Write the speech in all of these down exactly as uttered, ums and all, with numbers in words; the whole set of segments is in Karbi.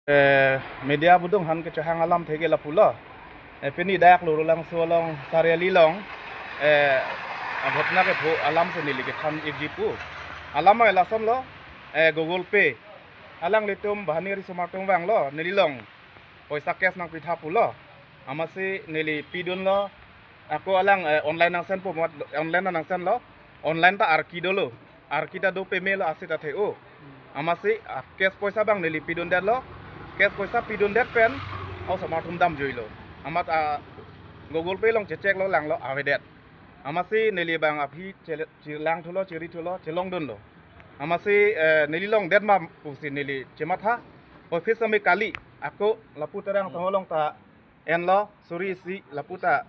Eh, media abudung aphan kechehang alamthe ke lapulo. Eh, pini dak Lorulangso along Sariali along, eh, aghotona kepho alam si neli kethan ikji pu. Alam ke lasonlo, eh, Google Pay. Alanglitum banghini riso-mar atum vanglo, neli along poisa cash nangpitha pulo. Amatsi neli pidunlo, ako alang, eh, online nangsenpo mat, online nangsenlo, online ta arki dolo. Arki ta do pemelo asit athe o. Amatsi, ah, cash poisa abang neli pidundetlo. Cash poisa pidundet pen, osomar atum damjuilo. Amat, ah, Google Pay along checheklo, langlo, avedet. Amatsi neli abang aphi chele-, chelang thulo, cheri thulo, chelongdunlo. Amatsi, eh, neli longdet ma pusi neli chematha. Office ami kali, ako lapu Terang Sangho along ta enlo, suri isi lapu ta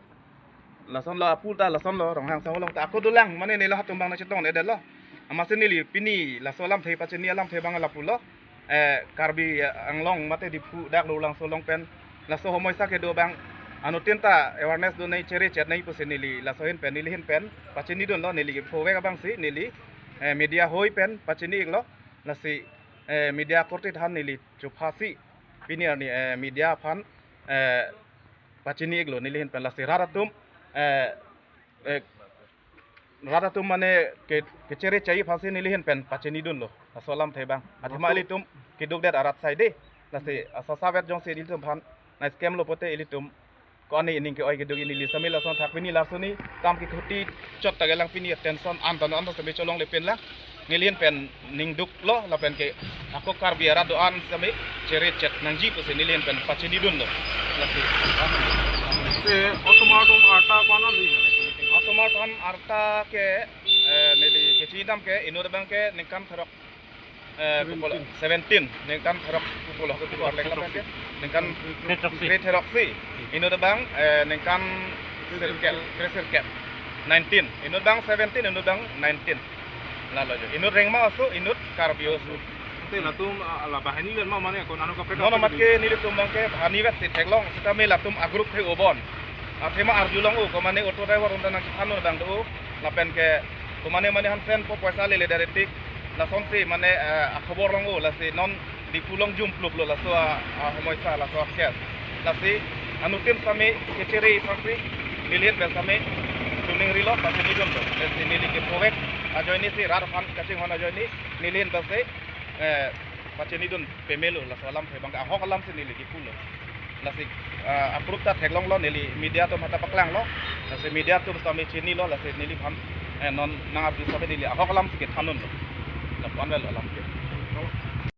lasonlo, apu ta lasonlo, Ronghang Sangho along ta ako dolang, mane neli hatum abang nangchetongledetlo. Amatsi neli pini laso alamthe pachini alamthe abang lapulo. Eh, Karbi Anglong mate Diphu dak Lorulangso along pen laso homoisa kedo abang anuttin ta awareness donei, chere chetnei pusi neli laso ahin pen, neli ahin pen pachinidunlo, neli kephovek abangsi neli, eh, media ahoi pen pachini iklo. Lasi, eh, media akorte aphan neli chophasi pini arni, eh, media aphan, eh, pachini iklo neli ahin pen. Lasi rat atum, eh, eh, rat atum mane ke, kechere chai aphansi neli ahin pen pachinidunlo. Laso alamthe abang. Athema ilitum kedukdet arat saide. Lasi asap-sapvet jongsi ilitum aphan nang-scam lo pote ilitum ko-an ining ke-oi keduk, neli sitame lason thak pini lason ni kam kekhuti chot ta kelang, pini tension an ta non ta sitame cholongle pen lang. Neli ahin pen ning duklo lapen ke ako Karbi arat do-an sitame chere chet nangji pusi neli ahin pen pachinidunlo. Lasi. Te osomar atum arta ko-an ri? Osomar atum arta ke, eh, neli kechinidam ke inut abang ke ningkan throk, eh, seventeen. Seventeen, ningkan throk kupulo, kupulo, lapen ke ningkan kre throksi. Kre throksi. Inut abang, eh, ningkan sirkep, kre sirkep. Nineteen. Inut abang seventeen, inut abang nineteen. Lalo jo. Inut Rengma oso, inut Karbi oso. Te latum, ah, la banghini len ma mane ko nano kaprek? Nono kaprek mat ke nelitum abang ke banghini vet si theklong, sitame latum a-group ke obon. Athema arjulong o, ko mane auto driver unta nangchethan abang do, lapen ke ko mane mane hansen po poisa lele dare tik. Lasonsi mane, eh, akhobor long o, lasi non Diphu along jumpluplo laso a, ahomoisa, laso a-case. Lasi anuttin sitame kechere aphansi neli ahin pen sitame chuning rilo, pachinidunlo. Lasi neli kephovek ajoine si, rat aphan kachinghon ajoine neli ahin pensi, eh, pachinidun pemelo, laso alamthe abang ahok alamsi neli kepulo. Lasi, ah, a-proof ta theklonglo, neli media atum aphanta paklanglo. Lasi media atum sitame chinilo, lasi neliphan, eh, non nang-arju sitame neli ahok alamsi kethandunlo. Lapu-an avelo alam ke.